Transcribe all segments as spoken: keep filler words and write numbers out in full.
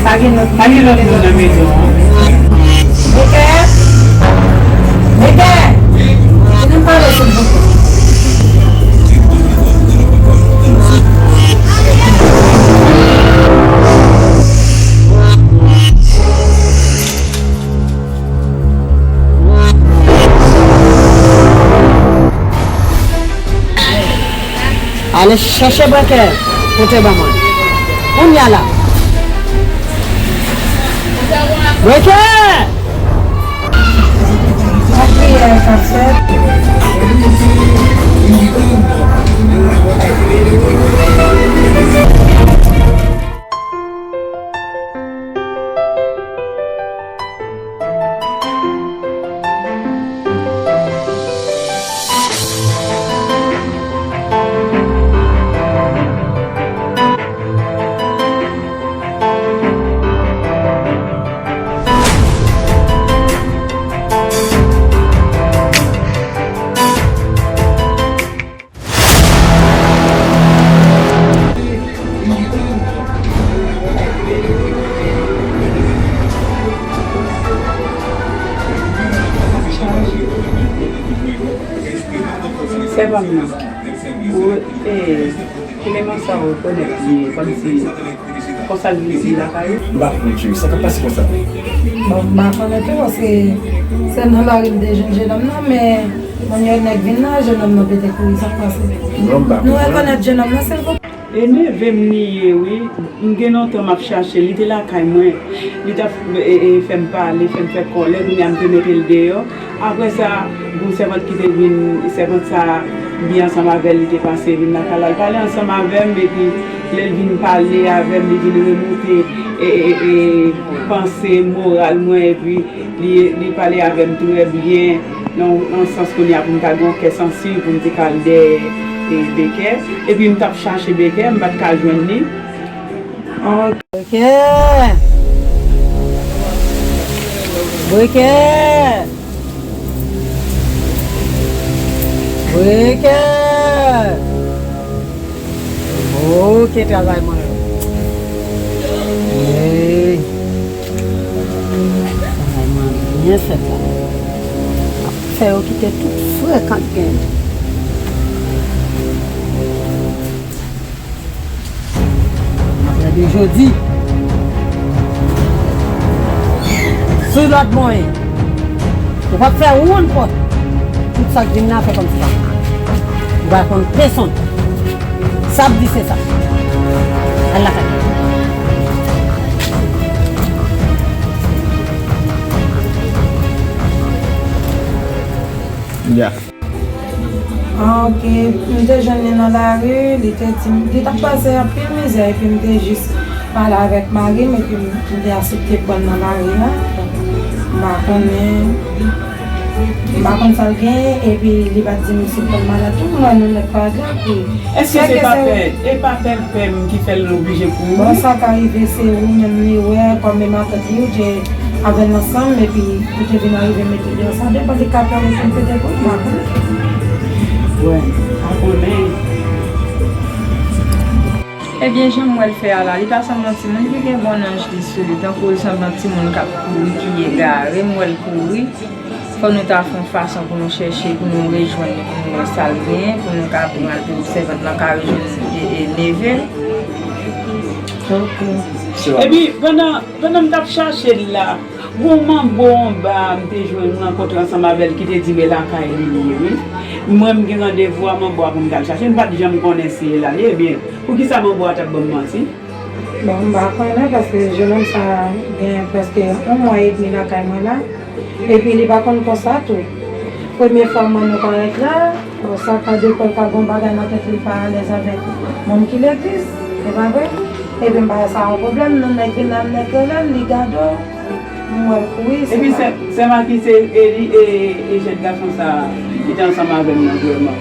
Pa gen lòt, pa gen lòt moun nan mezon an. Mekè! Mekè! Vin pale, silvouplè. Ale chèche Brekè, pote ban mwen. Kounye a la. Brekè! Lapriyè k ap fèt. Sè pa m nan. Ou, e, eleman sa w rekonèt li ye, kòmsi, konsa l vin di lakay ou? M pa konn, cheri, sa k ap pase konsa? Bon, m pa konnen tou, paske se nan lari m te jwenn jennonm nan, men mwen, yon nèg vin la, jennonm nan pete kouri, sa k pase? Non, m pa konprann. Nou rekonèt jennonm nan, silvouplè? E neve m li ye, wi. M gen lontan m ap chache l. Li te lakay mwen. Li t ap, e, e, fè m pale, fè m fè kòlè. Kounye a, m te mete l deyò. Apre sa, gon sèvant ki te vin, sèvant sa, m byen ansanm avè l, li te pase vin lakay la. L pale ansanm avè m, epi lè l vin pale avè m, li vin remonte, e, e, e, panse, moral mwen, epi li, li pale avè m trè byen, nan, nan sans kounye a pou m ta gen yon kè sansib, pou m te ka al dèyè, e, Bekè. Epi m t ap chache Bekè, m pa t ka jwenn li. Brekè! Brekè! Brekè! Ok, travay mwen. Hey. Travay mwen byen fèt la. Fè yo kite tout frekan k genyen. Apre de jodi, sou lòd mwen, ou p ap fè wonn pòt. Tout sa k vin la, fè kòmsi pa. Ou pa konn pèsonn. Sa ap di se sa. Al lakay. Ya. Ah, ok. M te jwenn li nan lari, li te di m, li t ap pase anpil mizè, epi m te jis pale avèk mari m, epi m, m te aksepte pran l nan lari a. M pa konnen, m pa konn sa l genyen, epi li pa t di m si l konn malad tou, m wè nou nèt pa gen pri. Èske se pa pè, e pa pè, pè m ki fè l oblije kouri? Bon, sa ka rive, se ou menm li wè, kòm e matant li, ou te avè l ansanm, epi ou te vin arive mete deyò. Sa depann de kapè ou fin pete pou ou, m pa konnen. Wè, m pa konnen. Ebyen, jan m wè l fè a la, li pa sanble yon timoun ki gen bon nanj li sou li, tankou l sanble yon timoun k ap kouri, ki egare, m wè l kouri. Fò nou ta fè yon fason pou nou chèche, pou nou rejwenn li, pou nou wè sa l genyen, pou nou ka pran l pou sèvant lan ka rejwenn e, e, neve l. Ok. Epi, pandan, pandan m t ap chache l la, gon manbo anba a m te jwenn, m rankontre ansanm avè l ki te di m e lakay li li ye, wi. Mwen, m gen randevou a manbo a pou m t al chache, m pa t janm konnen si e la li ye, ebyen, poukisa manbo a t ap ban m manti? Bon, m pa konnen, paske jennonm sa a gen prèske yon mwa edmi lakay mwen la, epi li pa konn konsa tou. Premye fwa m wè nou parèt la, bon, sa ka dekoz l ka gen yon bagay nan tèt li, li pa alèz avèk moun ki legliz, se pa vre? Epi m pa wè sa yon pwoblèm, non, nèg vin la, nèg rele l, li gade w, m wè l kouri, se pa. Epi sè, sè Maki, se e li, e, e jèn gason sa a ki te ansanm avè m nan vrèman.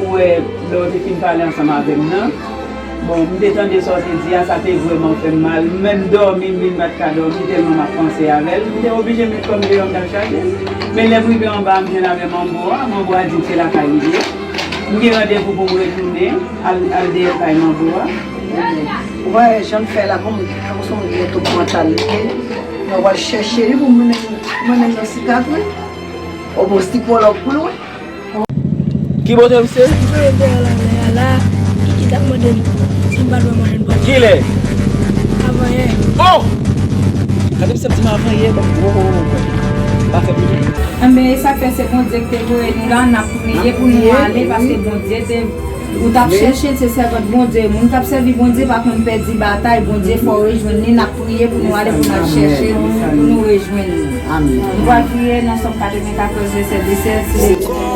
Ou wè, lè w te fin pale ansanm avè m nan, bon, m te tande sa w te di a, sa te vrèman fè m mal. M menm dòmi, m vin pa t ka dòmi, tèlman m ap panse avè l. M te oblije met kò m deyò, m t al chache l. Men lè m rive anba a, m jwenn avè manbo a, manbo a di m se lakay li ye. M gen randevou pou m retounen, al, al dèyè kay manbo a. Ou pa wè jan l fè la, kòm, kòm se yon moun ki gen twòp mantalite. Mwen pral chèche li pou m mennen, mennen l nan sikatris. Ou bon sikològ pou l wè. Ki bote misye? Misye dèyè la, la, la, ki, ki t ap mande m si m pa dwe manje bò. Kilè? Avanyè. Oh! Gade misye ap di m avanyè, bon, oh, oh, oh, oh. Pa fè pwoblèm. Enben, e sa k fè se Bondye ki te voye nou la, n ap priye pou nou ale, paske Bondye te Ou t ap chèche se sèvant Bondye, moun k ap sèvi Bondye pa konn pèdi batay, Bondye fè w rejwenn li, n ap priye pou nou ale pou n al chèche l, pou nou rejwenn li. Nou pral priye nan Sòm katrevenkatòz, vèsè disèt, si Bondye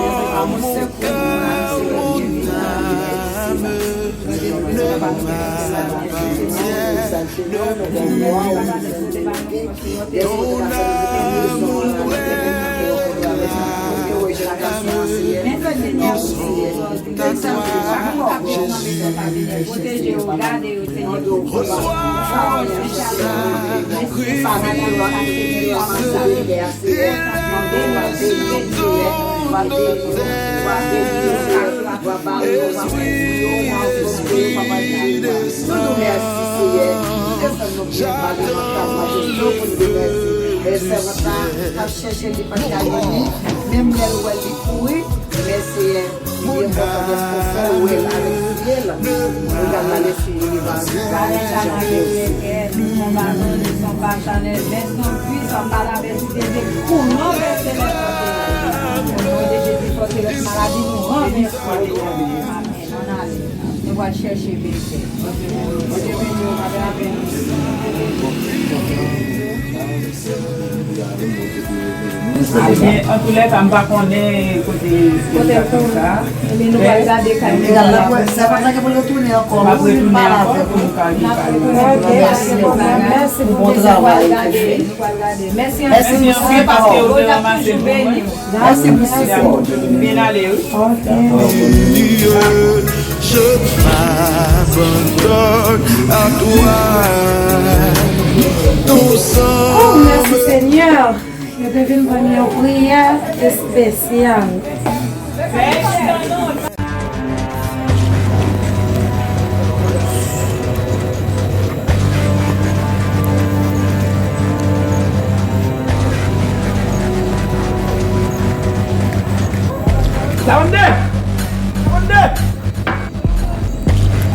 vle. Nou di w mèsi, Seyè. Desann nou byen, pale nan kaz majeste w pou n di mèsi. Men sèvant la t ap chèche li, pa t ka jwenn li. Menm lè l wè l, li kouri. Men Seyè, li enpòtan dèske w fè l wè l avèk zye l. Li pral ale sou li, li va, li va di jan mèsi. Son pa zòn, son pa chanèl, men son pwisan pa la pèsite de kou non pèse lè fòse lè. O non de Jezi, fòse lè maladi nou ranvèse. Ann ale. Nou pral chèche peche. Bondye beni w, pa gen lapenn. Ebyen, antoulèka, m pa konnen kote, kote l sa. Ebyen, nou pral gade kay li. Egal, l ap wè, sa pa sa ke pou l retounen ankò. L ap retounen ankò pou nou ka vin pale. Ok, pa gen pwoblèm. Mèsi pou bon travay ke w fè. Nou pral gade. Mèsi anpil paske w te ranmase l pou mwen. Mèsi pou sipò. Byen ale, wi. Ok. Je m'abandonne à toi, ton sang. Oh, mèsi, Senyè. Yo te vin ban m yon priyè espesyal. Lavande! Lavande!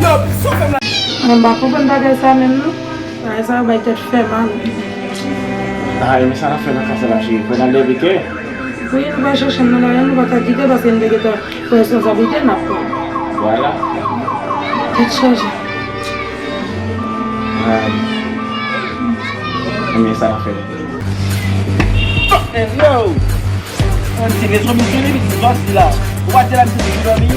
Yo, sa w fè m la? Mwen pa konprann bagay sa menm non. Bagay sa yo bay tèt fè mal. Ah, men sa n ap fè nan kay sa la, cheri? Fò n al leve kè. Wi, nou pral chèche m nan lari a, nou pa ka kite paske n te gentan pran responsablite n ap pran. Vwala. Tèt chaje. Ah. Men sa n ap fè. Fuck that, yo! Mwen di, men zòt, men zòt, men zòt la. Ou pa di la, misye te dòmi.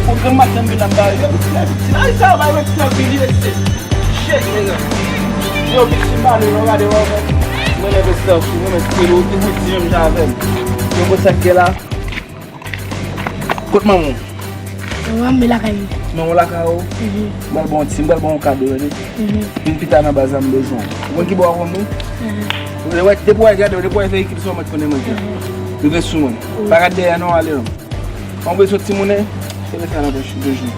Ou grann maten, m vin la, m ba yo. Yo, pitit la, pitit la, sa va, yo, pitit la, pitit la. Shit, nèg. Yo, pitit, m ba nou, non, gade, wè, wè. Mwen leve selfie, mwen met kelo, ou te di menm jan avè m. Yo, konn sa k gen la? Kot manman w? Manman m lakay li. Manman w lakay ou? Mhm. M pral ba w ti, m pral ba w kado, tande? Mhm. Vin pita nan baz la, m bezwen w. Ou konn ki bò w ap wè m, wi? Mhm. Depi w gade, depi w wè veyikil sa, w mèt konnen mwen ki. Mhm. Rive sou mwen. Wi. Pa gade dèyè non, ale non. An bezwen timoun, se mete nan pòch toujou.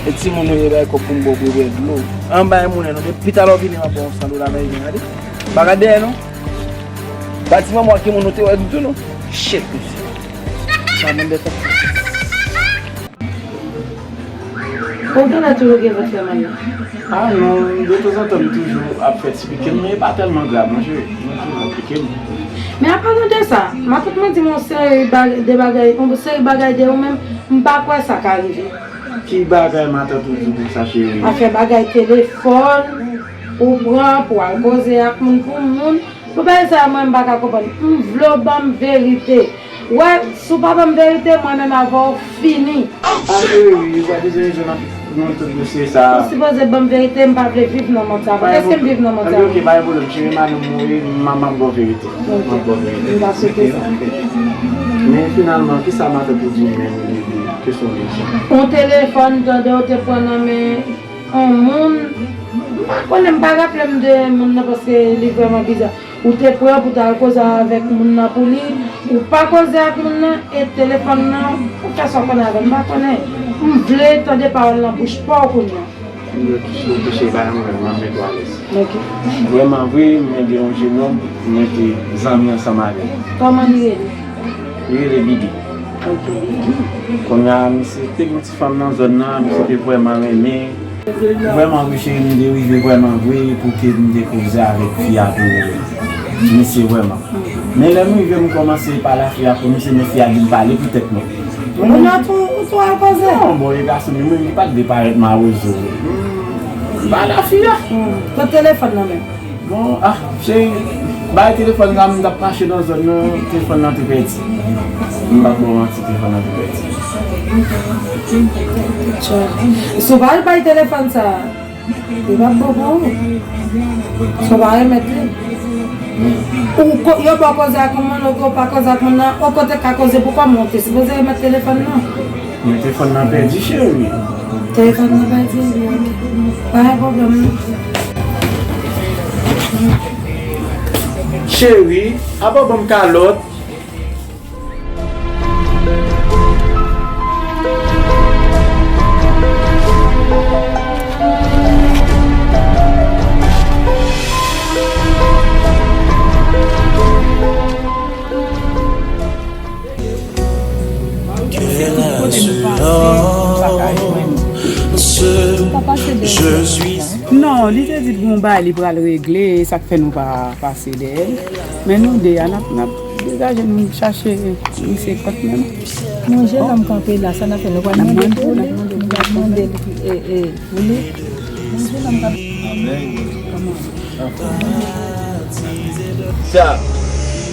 E timoun nou ye bay kòb pou m ba w pou bwè dlo. An bay moun non, depi talè w vini, m ap ba w san dola ameriken, tande? Pa gade dèyè non. Pa di manman w ki moun nou te wè ditou non. Shit, mesye. Sa moun de fè. Ou genlè toujou gen vant fè mal la? Ah non, de tanzantan m toujou ap fè ti pike m, men e pa tèlman grav non, cheri. Mwen toujou ap pike m. Men an palan de sa, matant mwen di m yon seri bag-, de bagay, yon seri bagay de ou menm, m pa kwè sa ka rive. Ki bagay matant ou di w konsa, cheri? Afè bagay telefòn, ou pran pou al koze ak moun pou moun. Pou bagay sa yo, mwen, m pa ka konprann. M vle w ban m verite. Wè, si w pa ban m verite, mwen menm avè w fini. Ah, cheri, ou pa bezwen jwenn ak nou tout dosye sa. Ou sipoze ban m verite, m pa vle viv nan mond sa. Pou kiyès ke m viv nan mond sa? Ok, ok, pa gen pwoblèm, cheri, m a nou mouri, m a, m ap ba w verite. M ap ba w verite. M ta swete sa. Men finalman, kisa matant ou di w menm, li, li, kesyon de sa? Yon telefòn, tande, ou te pran nan men yon moun, m pa konnen, m pa raple m de moun nan paske li vrèman biza. Ou te pran pou ta al koze avèk moun nan pou li, ou pa koze ak moun nan, e telefòn nan, ou fè sa w konnen avè l, m pa konnen. M vle tande pawòl nan bouch pa w kounye a. Yo touche, yo touche, ba yon vrèman mete w alèz. Ok. Vrèman vre, mwen gen yon jenòm, mwen te zanmi ansanm avè l. Kòman li rele? Li rele Bibi. Ok, Bibi. Kounye a, misye te gen ti fanm nan zòn nan, misye te vrèman renmen. Vrèman vre, cheri, m te rive vrèman vre pou ke m te koze avèk fi a pou misye vrèman. Men lè m rive, m kòmanse pale a fi a pou misye, men fi a di m pale pou tèt mwen. Ou nan tou, ou tou al koze? Non, bon, e gason, men mwen, m pa t vle parèt mawozo. M pale a fi a. Hmm. Kot telefòn nan menm? Bon, ah, cheri, bay telefòn la, m t ap mache nan zòn nan, telefòn nan te pèdi. M p ap ba w manti, telefòn nan te pèdi. Si w pa al bay telefòn sa, li p ap bon pou ou. Si w pa remèt li. Ou ko-, yo ba w koze ak yon moun, ou pa koze ak moun nan, ou kote ka koze pou kòman ou te sipoze remèt telefòn nan. Men telefòn nan pèdi, cheri. Telefòn nan pèdi, ok. Pa gen pwoblèm, non. Cheri, apa w ban m kalòt? Quelle assurance je suis. Non, li te di l gen yon bagay li pral regle, e sa k fè nou pa pase dèyè l. Men nou de a, n ap, n ap degaje n chache misye kanmenm. Yon jennonm kanpe la, sa n ap fè? Nou pral mande pou li? Nou pral mande, e, e, pou li? Yon jennonm kanpe. Sa,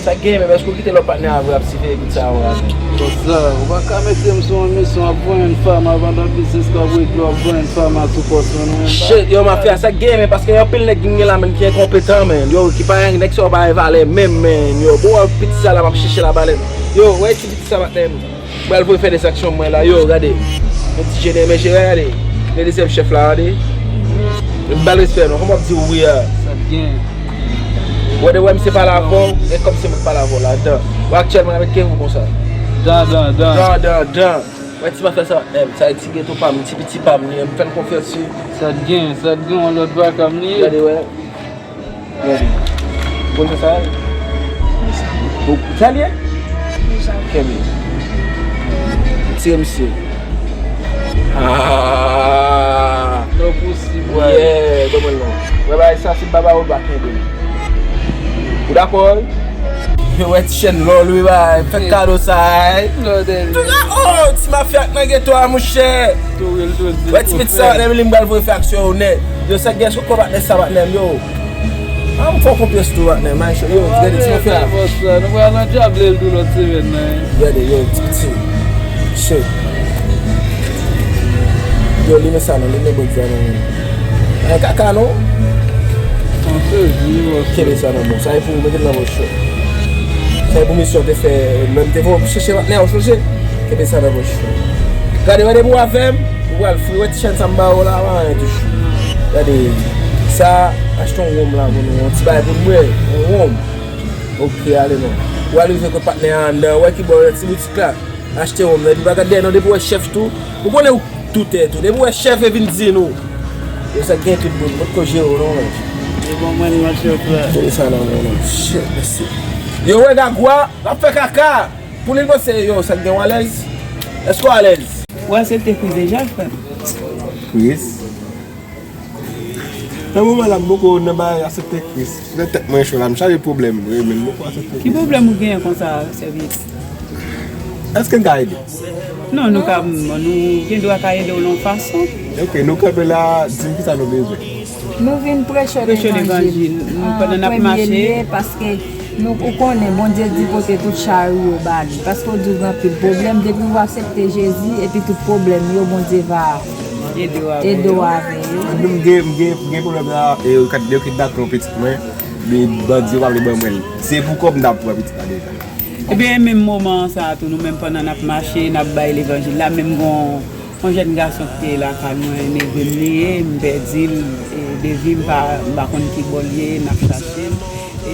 sa k genyen menm, èske w kite lòt patnè a vre ap siveye tout sa yo a? Konsa, ou pa ka mete m sou yon misyon ap voye yon fanm a vandan biznis k ap regle w ap voye yon fanm a sou pòs mwen, nou menm pa. Shit, yo, mafya, sa k genyen menm, paske gen anpil nèg ki gen la menm ki enkonpetan, menm, yo, ki pa gen nèg sa yo pa gen valè menm, menm, yo, bon, wè piti sa la m ap chèche la, valè, yo, wè ti piti sa patnè m. Pral voye fè de sanksyon mwen la, yo, gade. Yon ti jene, men jere, gade. Men dezyèm chèf la, gade. M ba l respè, non. Kòman w ap di wi a? Sa t gen? Wè de wè misye pale avè w, e kòm se mwen k pale avè w la, dan. Wè aktyèlman, avèk gen ou konsa. Dan, dan, dan. Dan, dan, dan. Wè ti mafya sa, patnè m. Sa e ti geto pa m, ti piti pa m, li, m fè l konfyans, wi. Sa t gen, sa t gen, yon lòt vakam li ye. Gade, wè. Gade. Bon, sa, sa. Bon, sa li ye? Kenbe. Tire misye. Ah. Non posib, wè. Yeah, bon, bon, non. Wè, bagay sa, se baba ou pa kenbe. Ou dakò, wi? Yo, wè ti chèn lòl, wi, bay. Fè kado sa, ay. Lòdèl. Tout la, oh, ti mafya k nan geto a, monchè. Tou ril, tou di. Wè ti piti sa, lè m li m pral voye fè aksyon yo nèt. Yo, sa gen sou konbat nèg sa, patnè m, yo. Ah, m fè w konfyans tou, patnè m, ay, yo, gade ti mafya. Bòs la, nou pral nan djab lè l tou lòt semèn nan, wi. Gade, yo, ti piti. Shit. Yo, limen sa non, limen bòt sa non. Ay, kaka non. Kenbe sa nan men w. Sa e pou ou, mete l nan pòch ou. Sa e pou misyon te fè, lè m te fè w chèche patnè w, sonje. Kenbe sa nan pòch ou. Gade, wè depi w avè m, ou pral fri. Wè ti chèn sa m ba ou la, pa anyen touche. Gade, sa, achte yon wonm la pou nou, yon ti bagay pou n bwè, yon wonm. Ok, ale non. Ou al rive kot patnè a anndan, wè ki bò ti boutik la. Achte wonm nan, epi pa gad dèyè non, depi w wè chèf tou, ou konnen ou tou tèt ou. Depi w wè chèf e vin di nou. Yo sa gen tout moun, mwen ko jere w non, men. E bon mwen nan chèf la. Tande sa nan mwen non. Shit, mesye. Yo wè gagwa, l ap fè kaka. Pou li l panse yo, sa gen w alèz? Èske w alèz? Ou aksepte Kris deja, frè m? Kris? Nan moman la, m poko nan bagay aksepte Kris. Nan tèt mwen cho la, m chaje pwoblèm vre, men m poko aksepte Kris. Ki pwoblèm ou genyen konsa, sèvitè? Èske n ka ede? Non, nou ka, nou gen dwa ka ede w nan yon fason. Ok, nou kanpe la, di m kisa nou bezwen. Nou vin preche levanjil. Preche levanjil. Nou, pandan n ap mache. An premye lye, paske nou, ou konnen, Bondye di pote tout chari w ba li. Paske w di w gen anpil pwoblèm, depi w aksepte Jezi, epi tout pwoblèm yo, Bondye va ede w avè yo. Ede w avè yo. Mwen menm, m gen, m gen, m gen pwoblèm la, e, yo kat-, yo kidnape yon pitit mwen, men bandi yo pa vle ban mwen l. Se pou kòb m t ap pran pitit la deja. Ebyen, e menm moman sa a tou, nou menm pandan n ap mache, n ap bay levanjil la, menm gon yon jèn gason ki te lakay mwen, neve m li ye, m pèdi l, e, de vi m pa, m pa konn ki bò l ye, n ap chache l. E,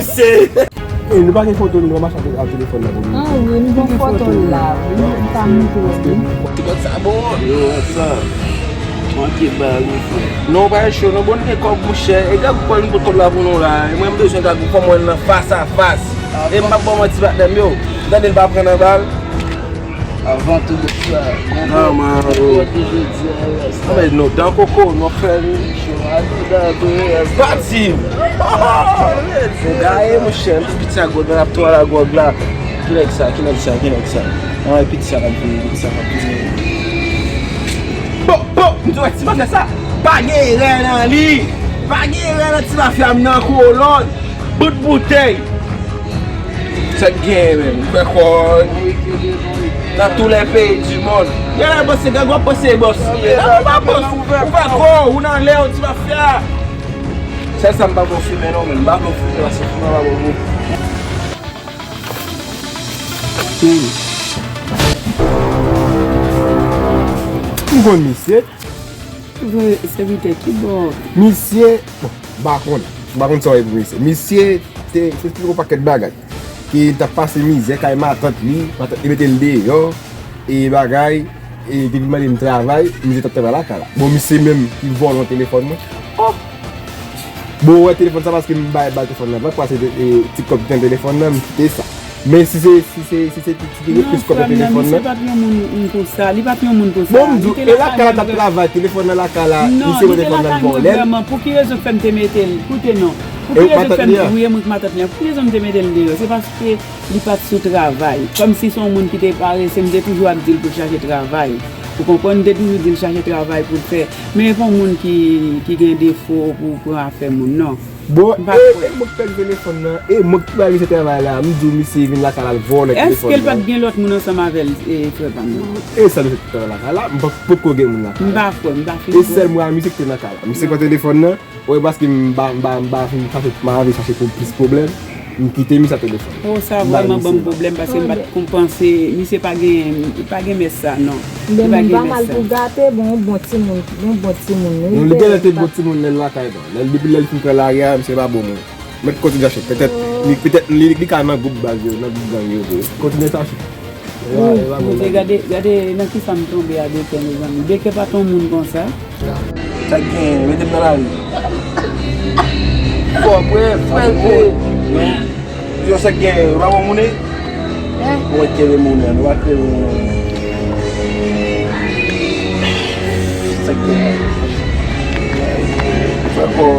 misye. E, nou pa gen foto, nou pa mache ak telefòn nan pou nou. Ah wi, nou gen foto la. Nou pa montre w. Ti kòt sa bon. Yo, sa. Manke bal, wi, frè. Non, pa cho, non, bon, nou gen kòb, monchè. E gad pou nou pot kòb la pou nou la. E mwen, m bezwen gad pou fò m wè l nan fas a fas. E m p ap ba w manti, patnè m, yo. Tande l pa pran nan bal. Avan tou, bòs la. Non, man, bro. Jodi a, rasta. Non, men nou dan koko, nou fè li. Pati! Ou gaye, monchè, m piti a gwòg la, ap twal a gwòg la. Ki nèg sa, ki nèg sa, ki nèg sa? An, e piti sa k ap vini, piti sa k ap vini. Bon, bon, m di wè ti mafya sa, pa gen erè nan li. Pa gen erè nan ti mafya m nan, kolòn. Bout boutèy. Sa k genyen menm? Ou fè kò dans tous les pays du monde. Gen la panse, gen gwo panse bòs li ye. Nan ou pa bòs, ou fè kò, ou nan lè, ou ti mafya. Sèl sa m pa bon fimen non, men m pa bon fimen, paske fimen pa bon pou. Hmm. M konn misye. Vre, sèvitè, ki bò? Misye, bon, m pa konn. M pa konn sa w ye pou misye. Misye te, te esplike yon pakèt bagay. Ke l t ap pase mizè kay matant li, matant li mete l deyò, e bagay, e depi l mande m travay, misye t ap travay lakay la. Bon, misye menm ki vòlè yon telefòn mwen. Oh! Bon, ou wè telefòn sa paske m bay, bay telefòn nan bank, paske, e, ti kòb ki nan telefòn nan, m kite sa. Men si se, si se, si se ti, ti gen plis kòb nan telefòn nan. Non, frè m nan, misye pa t yon moun, moun konsa. Li pa t yon moun konsa. Bon, m di w, e lakay la t ap travay, telefòn nan lakay la, misye pran telefòn nan l vòlè l. Non, li te lakay mwen vrèman. Pou ki rezon k fè m te mete l? Koute non. Pou ki rezon k fè m te, wi, e mwen k matant li an. Pou ki rezon m te mete l deyò? Se paske li pa t sou travay. Kòmsi se yon moun ki te parese, m te toujou ap di l pou l chache travay. Ou konprann? M te toujou di l chache travay pou l fè. Men e pa yon moun ki, ki gen defo pou pran afè moun, non. Bon, e, e mwen k pèdi telefòn nan, e mwen k bay misye travay la, m di w misye vin lakay la, l vòlè telefòn nan. Èske l pa t gen lòt moun ansanm avè l, e, frè pa m nan? E sèl misye k travay lakay la, m pa, poko gen moun lakay la. M pa kwè, m pa fin kwè. E sèl mwen a misye k te nan kay la. Misye pran telefòn nan, wè paske m pa, m pa, m pa fin chache, m pa anvi chache pou plis pwoblèm, m kite misye ak telefòn nan. Oh, sa vrèman ban m pwoblèm, paske m pa t konn panse, misye pa gen, pa gen mès sa, non. Li pa gen mès sa. Bon, li pa mal pou gate, bon, bon timoun, bon, bon timoun, wi. Non, li genlè te bon timoun lè l lakay, non. Lè l, depi lè l fin pran lari a, misye pa bon moun. Mèt kontinye chache. Petèt, li, petèt li, li ka nan gwoup baz yo, nan gwoup gang yo vre. Kontinye chache. Wi, Bondye, gade, gade nan kisa m tonbe a Beke, mezanmi. Beke pa t yon moun konsa. Sa k genyen, mete m nan lari. Fò, frè, frè, frè. Yo, sa k genyen, yo pa bon moun, e? Hein? Ou wè kenbe moun nan, nou pa kenbe moun nan. Sa k genyen? Fè kò,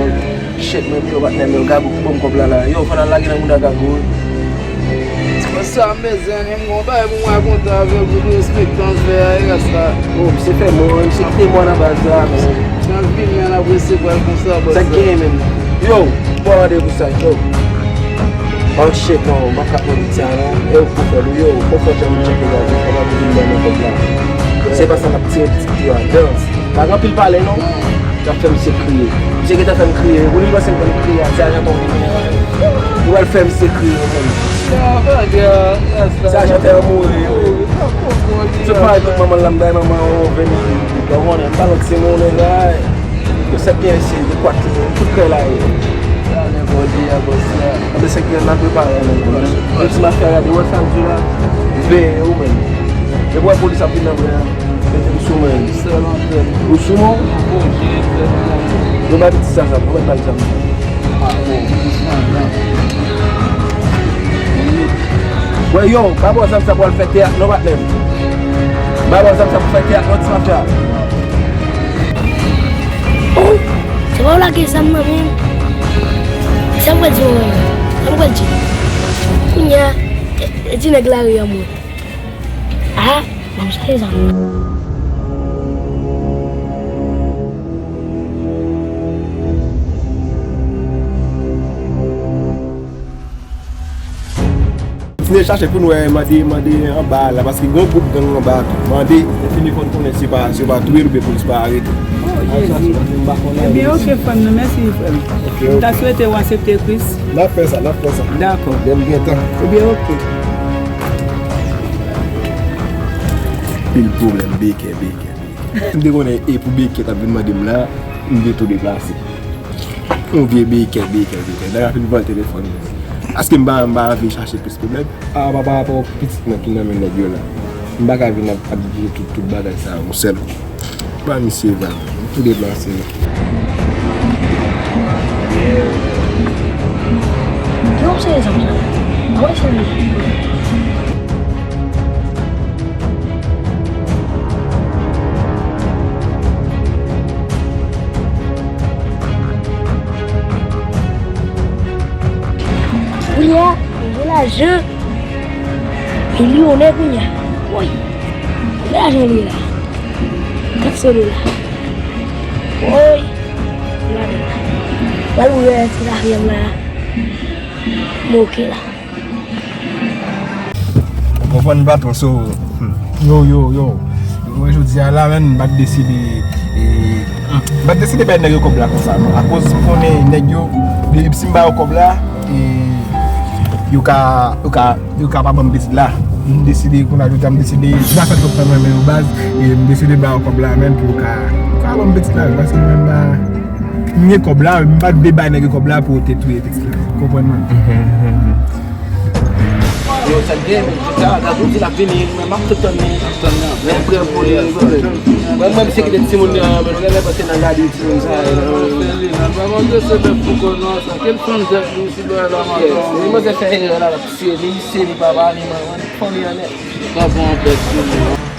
shit, men yo, patnè m yo, Gabou ki ban m kòb la la. Yo, fò n al lage nan mouda Gabou, wi. What's up, man? Zen, m gon bagay pou mwen kontan avè w pou respektan fè a, e rasta. Oh, misye fè mò, misye kite mò nan baz la, misye. Nan vi mwen ap resevwa l konsa, bòs. Sa k genyen menm? Yo, bon randevou sa, yo. Oh shit, non, m pa ka pran piti a non. E ou k pou fè l, yo, fò fò jan moun tcheke gaz, fò pa pou vin ban nan kòb la. Se pa sa n ap tire piti yo a dans. Pa gen anpil pale non. N ap fè misye kriye. Misye gentan fè m kriye. Ou li panse m konn kriye a, ti ajan tonbe. Ou al fè misye kriye, ou konn. Ti ajan te an mouri, yo. Se pa tout manman l la, m bay manman yon ven li, li pa konnen. M pa lòt se moun, bagay. Yo sèk gen se de kwat li, tout kè la ye. Talè bòdi a bòs la. Anben sèk gen nan prepare, men. Yon ti mafya gade, wè sa m di la. Veye ou menm. Depi w wè polis ap vin nan bwen an, mete m sou mwen. Ou sou mwen? Yo bay pitit sa zam, yo bay bal zam. Wè yo, pa ba w zam sa pou al fè teyat non, patnè m. Pa ba w zam sa pou fè teyat non, ti mafya. Oh, se pa w lage zam nan men. Sa m pral di w, sa m pral di w. Kounye a, e, e ti nèg lari a mwen. Ah, m ap chache zam. Fini chache pou n wè, mande, mande anba la, paske gen yon gwoup gang anba tou. Mande, e fini fò n konnen si yo pa, si yo pa touye l oubyen polis pa arete. Oh, Jezi. Ebyen, oke, frè m nan, mèsi, frè m. Oke, oke. M ta swete w aksepte Kris. N ap fè sa, n ap fè sa. Dakò. Lè m gen tan. Ebyen, oke. Pil pwoblèm, bekè, bekè, bekè. M te konnen e pou bekè t ap vin mande m la, m te tou deplase. Yon vye bekè, bekè, bekè. Nèg la fin vòlè telefòn mwen. Paske m pa, m pa anvi chache plis pwoblèm. A, pa, pa rapò pitit mwen ki nan men nèg yo la. M pa ka vin ap, ap di tout, tout bagay sa yon sèl kou. Ba misye vag. M tou deplase. Ki w ap sere zam sa? A wè se li. Kounye a, mwen gen lajan. Milyonè kounye a. Woy. Gen lajan li la. Kat se li la. Woy. Gade. Pral ouvè ti lafyèm la. Moke la. Ou konprann, patwon, so, yo, yo, yo. Mwen, jodi a la, menm, m pa t deside, e, m pa t deside bay nèg yo kòb la konsa, non. Akoz m konnen nèg yo, depi si m ba yo kòb la, e, yo ka, yo ka, yo ka pa ban m pitit la. M deside, kounye a, jodi a, m deside, m pa fè twòp tan nan men yo baz, e m deside ba yo kòb la, menm, pou yo ka, yo ka ban m pitit la, paske mwen, m pa, m gen kòb la, m pa t vle bay nèg yo kòb la pou yo te touye pitit la. Ou konprann mwen? Yo, sa gen, men, sa, gad, ou di l ap vini, men m ap tou tann li. Men m prè pou li, wi. Mwen, mwen, misye kite timoun yo, men nou genlè panse nan gade timoun sa yo, non. Nan pa mande se bèf pou konnen sa. Kel fanm zèk nou si lè la madan. Li mande fè erè la, l ap tiye li, se li papa, li manman, li fanmi an nèt. Pa pran anpèt sou nou.